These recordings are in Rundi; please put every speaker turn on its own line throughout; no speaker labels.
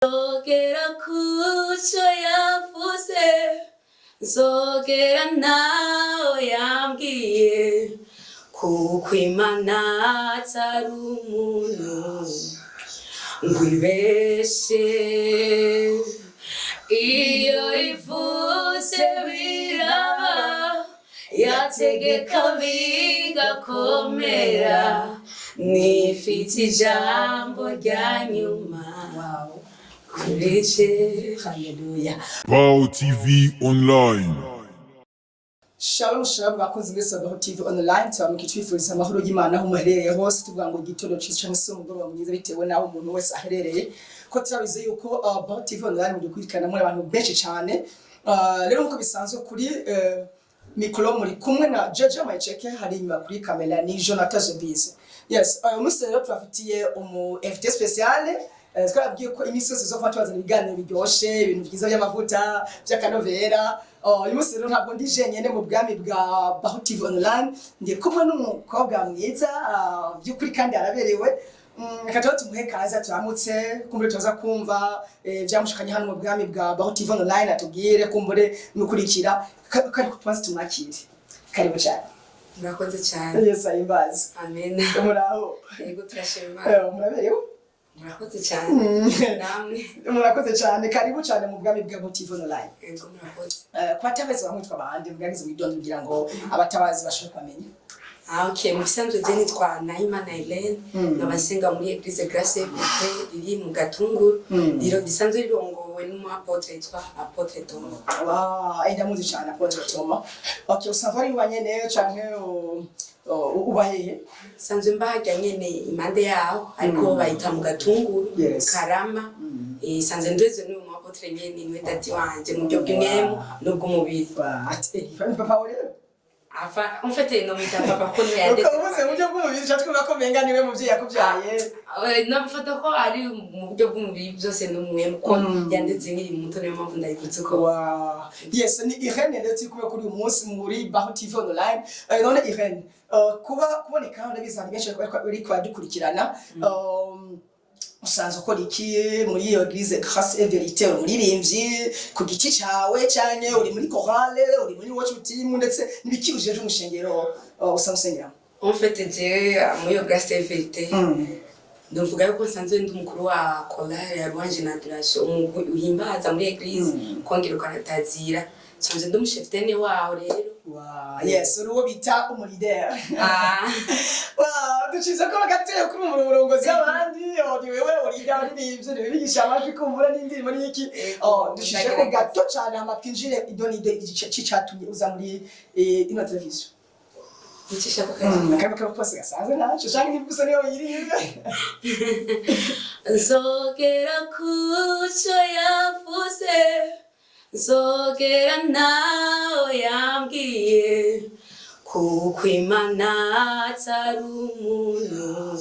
Nzogera kuco yavuze, nzogera nawe yambwiye, kuko Imana atari umuntu ngo ibeshe. Iyo ivuze biraba, yategeka bigakomera, nifite ijambo rya nyuma kuri je.
Haleluya.
Power TV Online.
Shalom shalom, bakunzi mwese ba Baho TV Online, turamuka twifuriza amahoro y'Imana aho muherereye hose. Tuvuga ngo igitondo cyiza cyangwa se umugoroba mwiza, bitewe n'aho umuntu wese aherereye, ko turabizi yuko Baho TV Online mudukurikirana muri abantu benshi cyane. Rero nk'uko bisanzwe, kuri mikoro muri kumwe na Jeje Mayiceke, hari inyuma kuri kamera ni Jonathan Zobize. Yes, uyu munsi rero tubafitiye umu invité spécial. Twarabwiye ko iminsi yose zo tubazana ibiganiro biryoshe, ibintu byiza by'amavuta by'akanovera. Oh, uyu munsi rero ntabwo ndi jenyine mu bwami bwa Baho TV Online, ndi kumwe n'umukobwa mwiza, by'ukuri kandi araberewe. Reka tuba tumuhe kaza, turamutse, kumbure tuza kumva vyamushikanye hano mu bwami bwa Baho TV Online, atubwire kumbure nukurikira kandi tubanze tumwakire. Karibu cyane.
Murakoze cyane.
Yes, ahimbaze.
Amen.
Muraho?
Yego, turashima Imana.
Muraberewe.
Murakoze cyane namwe.
Murakoze cyane, karibu cyane mu bwami bwa Baho TV Online.
Yego, murakoze.
Ku batabazi bamwe twabandi mugerageze mwidondo kugira ngo abatabazi bashobore kubamenya.
Ah, ok, mu bisanzwe je nitwa Nahimana Hélène, nkaba nsenga muri Église Grâce Vérité riri mu Gatunguru, riro risanzwe rirongowe n'umu apôtre yitwa Apôtre Thomas.
Wow, ndamuzi cyane Apôtre Thomas. Okay, usanzwe ari nyene canke uba hehe?
Sanzwe mba harya nyene impande yaho, ariko bayita mu Gatunguru. Karama. Sanzwe ndezwe n'uyu mu apôtre nyene, niwe daddy wanje mu buryo bw'impwemu n'ubw'umubiri.
Ati papa wawe rero?
Afa, en fait, nomwita papa kuko niwe yandeze.
Ukaba uvuze mu buryo bw'umubiri, uca twumva ko umenga niwe muvyeyi yakuvyaye.
Nabifata ko ari mu buryo bw'umubiri byose n'umwemu, ko yandeze nkiri muto, niyo mpamvu ndabivuze ko.
Wow. Yes, ni Irene rero turi kumwe kuri uyu munsi muri Baho TV Online. None Irene, kuba kuboneka hano, ndabizi abantu benshi bariko baradukurikirana. Usanzwe ukora iki muri iyo Église Grâce et Vérité? Uri umuririmbyi ku giti cawe canke uri muri chorale, uri muri worship team, ndetse n'ibiki ujeje umushengero usanzwe usengeramo?
En fait, jewe muri iyo Grâce et Vérité, ndavuga yuko nsanzwe ndi umukuru wa chorale ya Louange na Adoration, umugwi uhimbaza muri église kongera ukanatazira. Nsanzwe ndi umu cheftaine waho rero.
Wow, yes, uri uwo bita umu leader.
Ah.
Wow, ducize ko bagateye kuri mu murongozi w'abandi, oh, ni wewe uriga abaririmbyi, ni bigisha amajwi kumbura n'indirimbo n'iki. Oh, dushije ko gato cyane, hama twinjire idonido igice c'icatumye uza muri ino televiziyo.
Ncisha ko kare.
Kaba kaba kose gasanzwe ntaco canke ntibusa niyo yiriye.
Nzogera kuco yavuze, nzogera nawe yambwiye, kuko Imana atari umuntu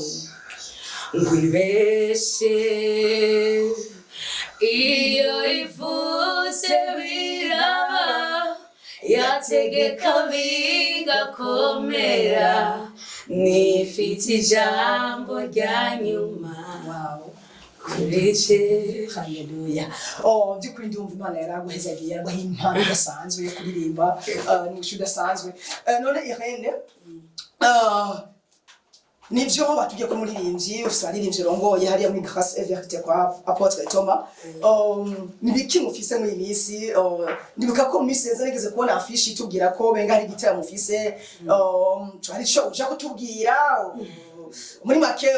ngo ibeshe. Iyo ivuze biraba, yategeka bigakomera, nifite ijambo rya nyuma kuri je.
Haleluya. Oh, by'ukuri ndumva Imana yaraguhezagiye, yaraguha impano idasanzwe yo kuririmba, n'umuco udasanzwe. None Irene, nivyo batubwiye ko umuririmbyi, ufise abaririmbyi urongoye hariya muri Grâce et Vérité kwa Apôtre Thomas. Ni biki mufise muri iyi minsi? Ndibuka ko mu minsi yeze nigeze kubona affiche itubwira ko benga hari igitaramo mufise. Hari ico uja kutubwira? Muri make,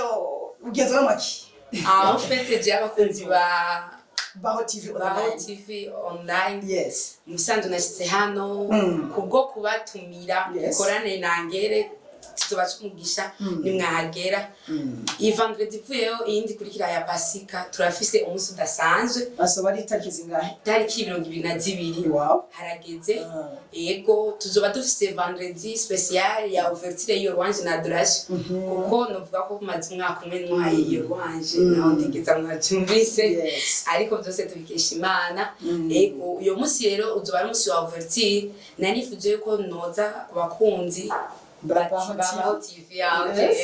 ugenza n'amaki?
Ah, en fait, je abakunzi ba
Baho TV
Baho
Online.
TV Online.
Yes.
Mu bisanzwe nashyitse hano kubwo kubatumira. Korane nangere tubaca umugisha nimwahagera. Iyi vendredi ivuyeho, iyindi ikurikira ya Pasika, turafise umunsi udasanzwe.
Asoba ari itariki zingahe?
Tariki 22. Harageze. Yego, tuzoba dufise vendredi spécial ya ouverture y'iyo louange na adoration, kuko novuga ko maze umwaka umwe ntwaye iyo louange, naho ndigeza mwacyumvise. Ariko byose tubikesha Imana. Yego, uyo munsi rero uzoba ari umunsi wa ouverture. Nari nifuje ko noza ku bakunzi.
Babaho
Babaho
TV.
TV, ah, okay.
Yes.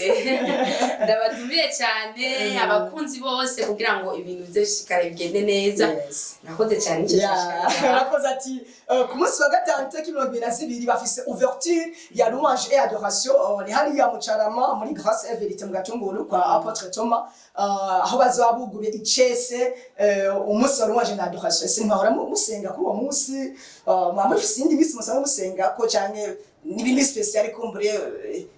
Ndabatumiye cyane abakunzi bose kugira ngo ibintu bize bigende neza.
Yes.
Nakoze cyane icyo
Yeah.
nshishikara.
Arakoze ati ku munsi wa gatanu itariki 22 bafise ouverture ya louange et adoration, ni hariya mu Carama muri Grâce et Vérité mu Gatunguru kwa Apôtre Thomas, aho bazoba buguruye icese umunsi wa louange na adoration. Ese ntibahora musenga kuri uwo munsi? Mwaba mufise iyindi minsi musanzwe musenga ko, canke n'ibindi spécial kumbure,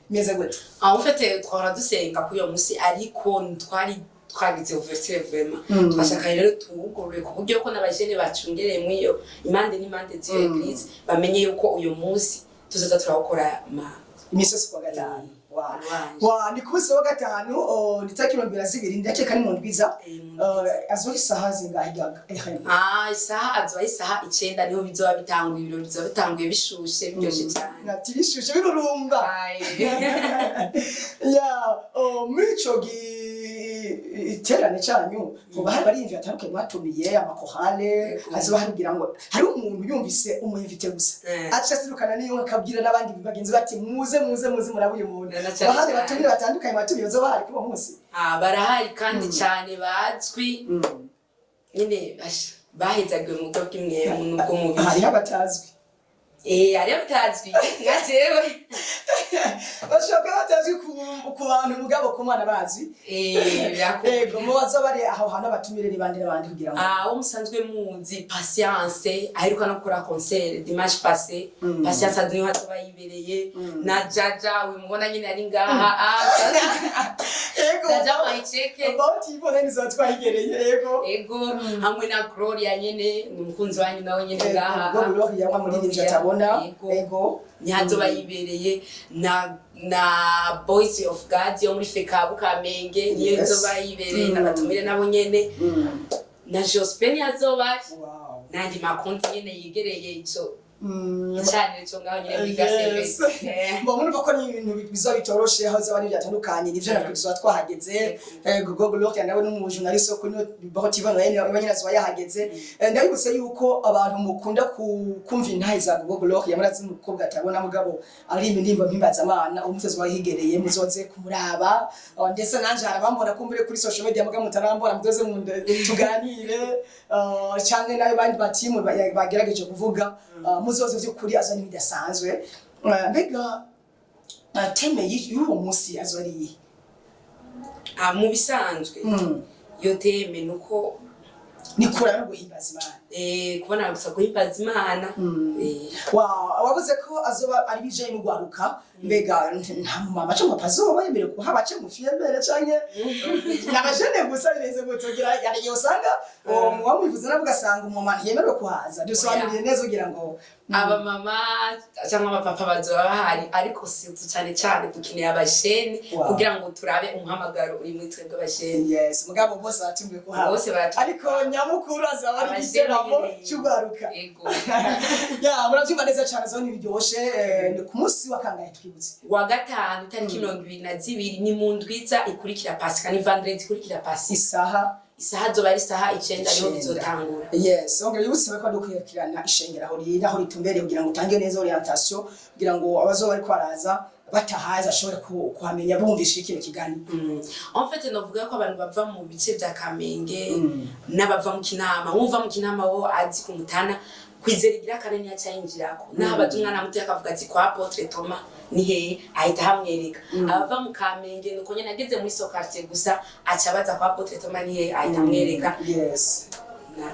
imeze gute?
En fait, twahora dusenga kuri uyo munsi, ariko twari twagize ouverture vraiment. Twashaka rero tuwugurure ku buryo ko n'abajene bacungereye muri iyo impande n'impande z'iyo église bamenye yuko uyu munsi tuzoza turawukora ma
Imisi yose kuwa gatanu. Wa
Louange.
Wa ni ku munsi wa gatanu, ni tariki 22, ndakeka ni mu ndwiza.
Mu ndwiza.
Azoha isaha zingahe gaga Irene?
Ah, isaha azoba isaha 9, niho bizoba bitanguye, ibirori bizoba bitanguye bishushe, biryoshe cyane.
Ati bishushe birurumba.
Ai.
Ya, muri ico giterane canyu hoba hari abaririmbyi batandukanye mwatumiye, amakorale?
Yego.
Hazoba hari kugira ngo hari umuntu yumvise umu invité gusa aca asirukana niyo akabwira n'abandi bagenzi bati: "Muze, muze, muze murabe uyu muntu."
Na cyane
Bahari
cyane.
batumire batandukanye mwatumiye bazoba bahari kuri uwo munsi?
Ah, barahari kandi cyane bazwi nyine, basha, bahezagiwe mu buryo bw'imwemu n'ubw'umubiri.
Hariho abatazwi?
Eh, hariho abatazwi nka jewe.
Bashobora kuba batazwi ku bantu, mugabo ku mwana bazwi.
Eh, birakunda.
Ego, mu bazoba bari aho hantu abatumire ni bande n'abandi kugira ngo
Ah, uwo musanzwe muzi Patience aheruka no gukora concert dimanche passé. Patience niho azoba yibereye na Jaja uyu mubona nyine ari ngaha. Ah,
Ego.
Jaja Mayicheke.
About ibona nizo twahigereye, ego.
Ego, hamwe na Gloria nyene ni umukunzi wanyu nawe nyene ngaha.
Ubwo Gloria wa muririmbyi atabona.
Ego.
Ego.
Niho azoba yibereye na Boys of God yo muri Fekabu Kamenge niyo izoba yibereye, n'abatumire nabo nyene, na Jospin niho azoba ari nandi makonti nyene yegereye ico icaniro cyo ngaho nyene muri Gasebe.
Yes. Bo murumva ko ni ibintu bizoba bitoroshe, aho zaba ari byatandukanye, nivyo natwe tuzoba twahageze. Gogo Gloria nawe n'umu journaliste wo kuri Baho TV nawe nyine azoba yahageze. Ndabibutse yuko abantu mukunda kumva intahe za Gogo Gloria, murazi umukobwa atabona mugabo aririmba indirimbo mpimbazamana, umusozi wahigereye muzoze kumuraba. Ndetse nanje harabambona kumbure kuri social media mugabo mutarambona, muzoze munde tuganire, canke nayo bandi batimu bagerageje kuvuga, muzoze vy'ukuri azo ni bidasanzwe. Mbega thème y'uwo munsi azo ari iyihe?
Ah, mu bisanzwe iyo thème nuko
Ni kuraba no guhimbaza Imana.
Kubona gusa guhimbaza Imana.
Wavuze ko azoba ari bijanye n'ugwaruka. Mbega nta mama canke papa azoba yemerewe kuhaba, canke umufiyemere, canke n'abajene gusa? Bimeze gute? Kugira hari igihe usanga wamwivuze nabwo ugasanga umumama ntiyemerewe kuhaza. Dusobanuriye neza kugira ngo
Abamama cyangwa abapapa bazoba bahari, ariko surtout cyane cyane dukeneye abajene kugira ngo turabe umuhamagaro uri muri twebwe abajene.
Yes, mugabo bose baratumiwe kuhaba.
Bose baratumiwe.
Ariko nyamukuru azaba ari
Abajene
igiteramo
nyene.
cy'ugwaruka.
Ego.
Ya, murabyumva neza cyane, zo ntibiryoshe. Ni ku munsi wa kangahe, twibutse?
Wa gatanu itariki 22, ni mu ndwiza ikurikira Pasika, ni vendredi ikurikira Pasika.
Isaha?
Isaha zoba ari isaha 9 niho
9.
bizotangura.
Yes, ongera yibutse ko dukwirikirana ishengero aho riri, aho ritumbereye, kugira ngo utange neza orientation, kugira ngo abazoba bariko baraza batahazi bashobore kuhamenya bumvishe kino kiganiro.
En fait, novuga ko abantu bava mu bice vya Kamenge n'abava mu Kinama, wumva mu Kinama wo azi ku Mutana kwizera igira kane niyo aca yinjirako, naho abaza umwana muto akavuga ati: "Kwa Apôtre Thomas ni hehe?" ahita hamwereka. Abava mu Kamenge nuko nyene, ageze muri so quartier gusa aca abaza: "Kwa Apôtre Thomas ni hehe?" ahita amwereka.
Yes,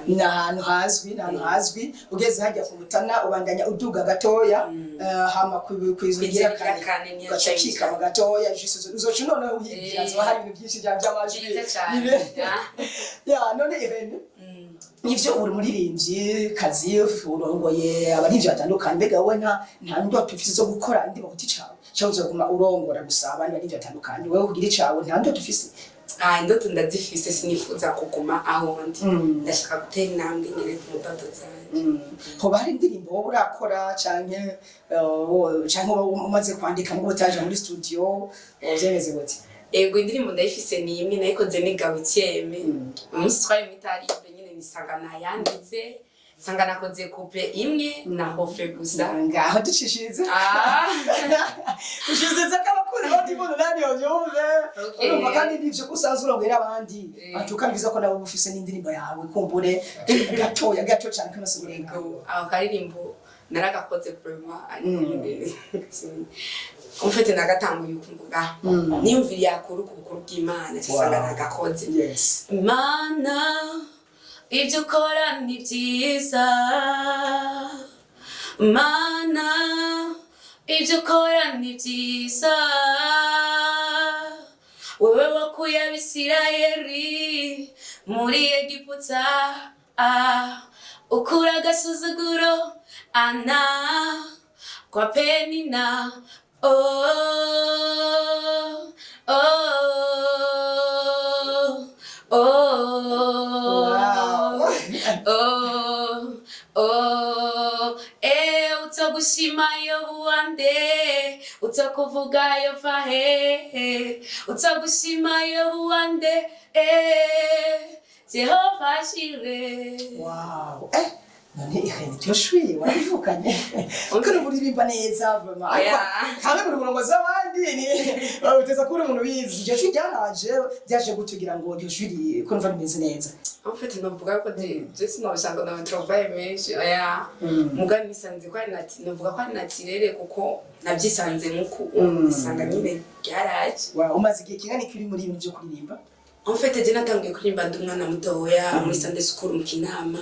ni ahantu hazwi, ni ahantu hazwi. Ugeze hajya ku Mutana ubandanya uduga gatoya, hama kwizugira
Kwizera
kane
kane niyo
ugaca
aca
ukikama gatoya juste, uzoca noneho uhigira
Eh.
zoba hari ibintu byinshi by'amajwi.
Byiza cyane.
Ya, none Irene, nivyo uri muririmbyi kazi, urongoye abaririmbyi batandukanye. Mbega wowe nta ndoto ufise zo gukora indirimbo ku giti cawe, cyangwa uzoguma urongora gusa abandi baririmbyi batandukanye, wewe kugira icawe nta ndoto ufise?
Ah, indoto ndazifise. Sinifuza kuguma aho ndi, ndashaka gutera intambwe nyene ku ndoto zanje.
Hoba hari indirimbo wowe urakora, canke canke wowe umaze kwandika ngo utaje muri studio, vyemeze gute?
Ego, indirimbo ndayifise, ni imwe nayikoze niga huitième. Uyu munsi twari muri taribe nyene nisanga nayanditse. Nsanga nakoze couplet imwe na refrain gusa.
Ngaho ducishirize.
Ah.
Dushirize ko abakunzi ba TV Online yobyumve.
Okay.
Urumva kandi nivyo ko usanzwe urongera abandi. Atuka bivuze ko nawe uba ufise n'indirimbo yawe, kumbure gatoya gato cyane k'amasegonda.
Yego, aho karirimbo naragakoze vraiment, ariko nyine en fait nagatanguye ukumvuga niyumviriye akuru ku bukuru bw'Imana, cyasanga nagakoze. Mana, ibyo ukora ni byiza. Mana, ibyo ukora ni byiza. Wewe wakuye Abisirayeli muri Egiputa, ah, ukura agasuzuguro Ana kwa Penina. Oh, oh, oh. Oh, oh, utagushima yobuwande, utakuvuga yova he, utagushima yobuwande, Jehova Shire.
Wow. None Irene, iryo warabivukanye kuko uririmba neza vraiment, ariko hamwe mu murongo z'abandi ni uteza kuba uri umuntu ubizi. Iryo jwi ryaraje, ryaje gutugira ngo iryo jwi ko numva rimeze neza?
En fait, novuga ko je sinobishaka na travail menshi, oya. Muga nisanze ko ari novuga ko ari naturel, kuko nabyisanze nkuko nisanga nyine ryaraje.
Wow, umaze igihe kingana iki uri muri ibi byo kuririmba?
En fait, je natangiye kuririmba ndi umwana mutoya muri Sunday school mu Kinama,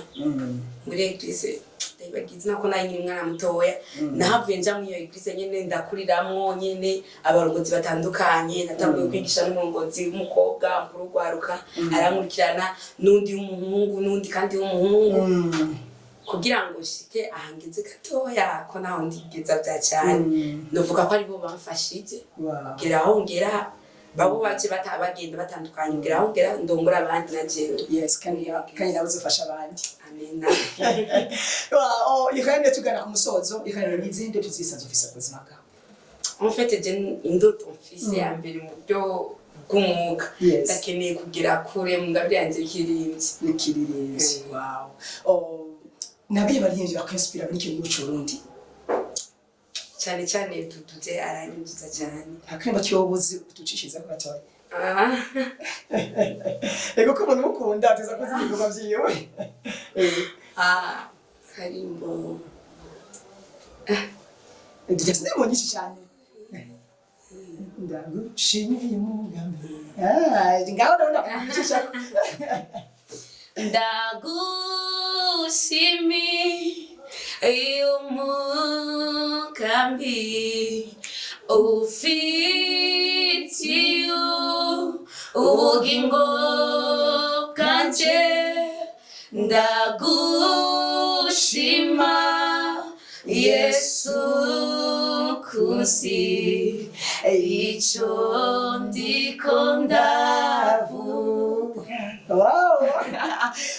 muri église ndayibagize nako nari nkiri umwana mutoya. Nahavuye nja muri iyo église nyene, ndakuriramwo nyene abarongozi batandukanye. Natanguye kwigisha n'umurongozi w'umukobwa mukuru w'urwaruka, arankurikirana n'undi w'umuhungu, n'undi kandi w'umuhungu, kugira ngo nshike ahangeze gatoya, ko naho ndigeza vya cyane. Novuga ko aribo bamfashije kugera aho ngera, babo bace bagenda batandukanye, kugera aho ngera ndongora abandi na jewe.
Yes, kandi nawe uzofasha abandi.
Amena.
Wow, oh, Irene, tugana ku musozo. Irene, ni izindi ndoto zisanzwe ufise ku buzima bwawe?
En fait, je indoto mfise ya mbere mu buryo bw'umwuga, ndakeneye kugera kure mu ngabire yanjye y'ikirimbyi.
Nikiririmbyi. Wow. Oh, nabiye baririmbyi bakwinspira muri kino gihugu c'Uburundi?
Cyane cyane Dudu aranyinjiza cyane.
Akaririmbo kiwobuzi uducishiriza ko gatoya?
Ah.
Ego, ko umuntu umukunda ateza kuzi ibikorwa vyiwe.
Ah, karimbo.
Dufite indirimbo nyinshi cyane. Ndagushimiye umugambi. Ah, ngaho ndabona kugucisha.
Ndagushimiye umugambi ufitiye ubugingo bwanje. Ndagushima Yesu kusi icyo ndiko ndavuga.
Wow.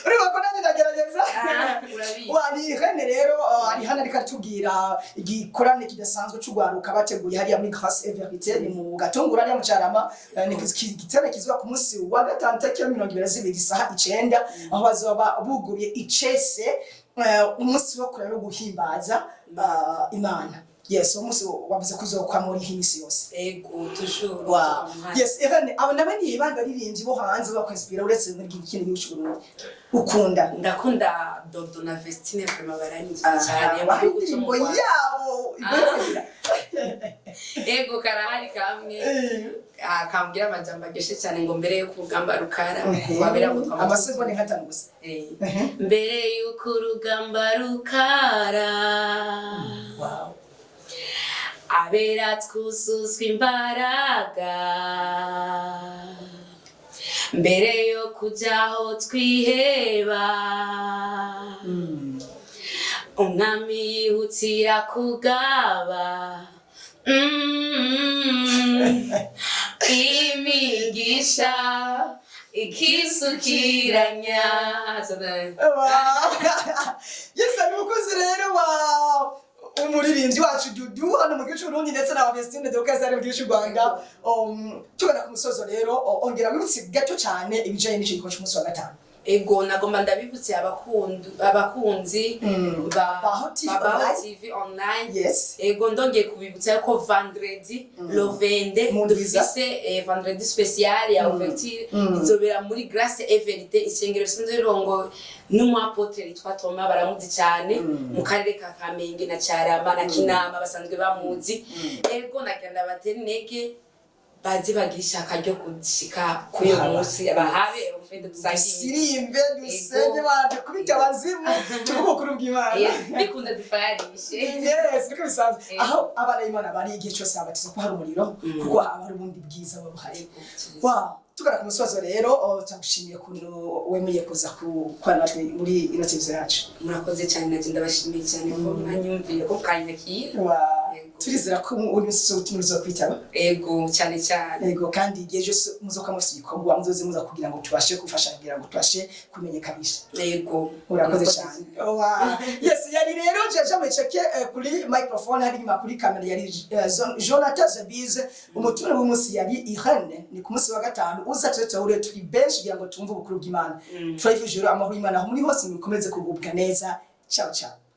Urumva ko nanjye ndagerageza.
Ah, urabizi.
Wa ni Irene rero, ari hano ariko aratubwira igikorane kidasanzwe c'ugwaruka bateguye hariya muri Grâce et Vérité, ni mu Gatunguru hariya mu Carama. Ni igiterane kizoba ku munsi wa gatanu tariki ya 22 isaha 9, aho bazoba buguruye icese umunsi wo kurera no guhimbaza Imana. Yes, uwo munsi wavuze ko uzokwa muri iyi misi yose.
Ego, toujours.
Wow. Yes, Irene, abo nabo ni bandi baririmbyi bo hanze bakwinspira uretse muri iki kindi gihugu c'u Burundi ukunda?
Ndakunda Dodo na Vestine, vraiment baranyinjiza cyane mu gihugu cyo mu
Indirimbo
Rwanda.
yabo igorora.
Ego, karahari kamwe. Ah, kambwira amajambo aryoshye cyane ngo mbere y'uko urugamba rukara wabera ngo twamaze.
Amasegonda nk'atanu gusa.
Mbere y'uko urugamba rukara, abera twuzuzwa imbaraga, mbere yo kujyaho twiheba, umwami yihutira kugaba imigisha ikisukiranya.
Wow. Yes, ari umukozi rero wa umuririmbyi wacu Dudu hano mu gihugu c'Uburundi, ndetse na Vestine Dorcas ari mu gihugu c'u Rwanda. Tugana ku musozo rero, ongera wibutse gato cyane ibijanye n'ico gikorwa c'umunsi wa gatanu.
Ego, nagomba ndabibutse abakunzi ba
Baho TV
ba Baho
Online.
TV Online. Ego, ndongeye kubibutsa ko vendredi le 22
Mu ndwiza.
dufise vendredi spécial ya ouverture, izobera muri Grâce et Vérité, isengero risanzwe rirongowe n'umuapotre yitwa Thomas. Baramuzi cyane mu karere ka Kamenge na Cyarama na Kinama, basanzwe bamuzi. Ego, nagira ndabatera intege baze bagira ishaka ryo gushika kuri uyu
Kuhaba.
munsi, bahabe ufite dusangire.
Dusirimbe, dusenge, banje kubita abazimu, tuvuge ubukuru bw'Imana.
Bikunda dufarishe.
Yes, niko bisanzwe. Aho abana b'Imana bari igihe cyose habatiza ko hari umuriro, kuko haba hari ubundi bwiza buba buhari. Wow, tugana ku musozo rero, oh, turagushimiye ukuntu wemeye kuza gukorana natwe muri ino televiziyo yacu.
Murakoze cyane, nanjye ndabashimiye cyane ko mwanyumviye, ko mukanyakira. Yego.
Turizera ko undi musi utumira uzokwitaba.
Ego, cyane cyane.
Yego, kandi igihe cyose muzoka mufite ibikorwa, muzoze muza kugira ngo tubashe gufasha, kugira ngo tubashe kumenyekanisha.
Ego.
Urakoze cyane. Wow. Yes, yari rero Jaja Mecheke kuri microphone, hari inyuma kuri kamera yari Jonathan Zabize. Umutumire w'umunsi yari Irene. Ni ku munsi wa gatanu uza tuze tuhure turi benshi kugira ngo tumve ubukuru bw'Imana. Turabifuje rero amahoro y'Imana aho muri hose, mukomeze kugubwa neza. Ciao ciao.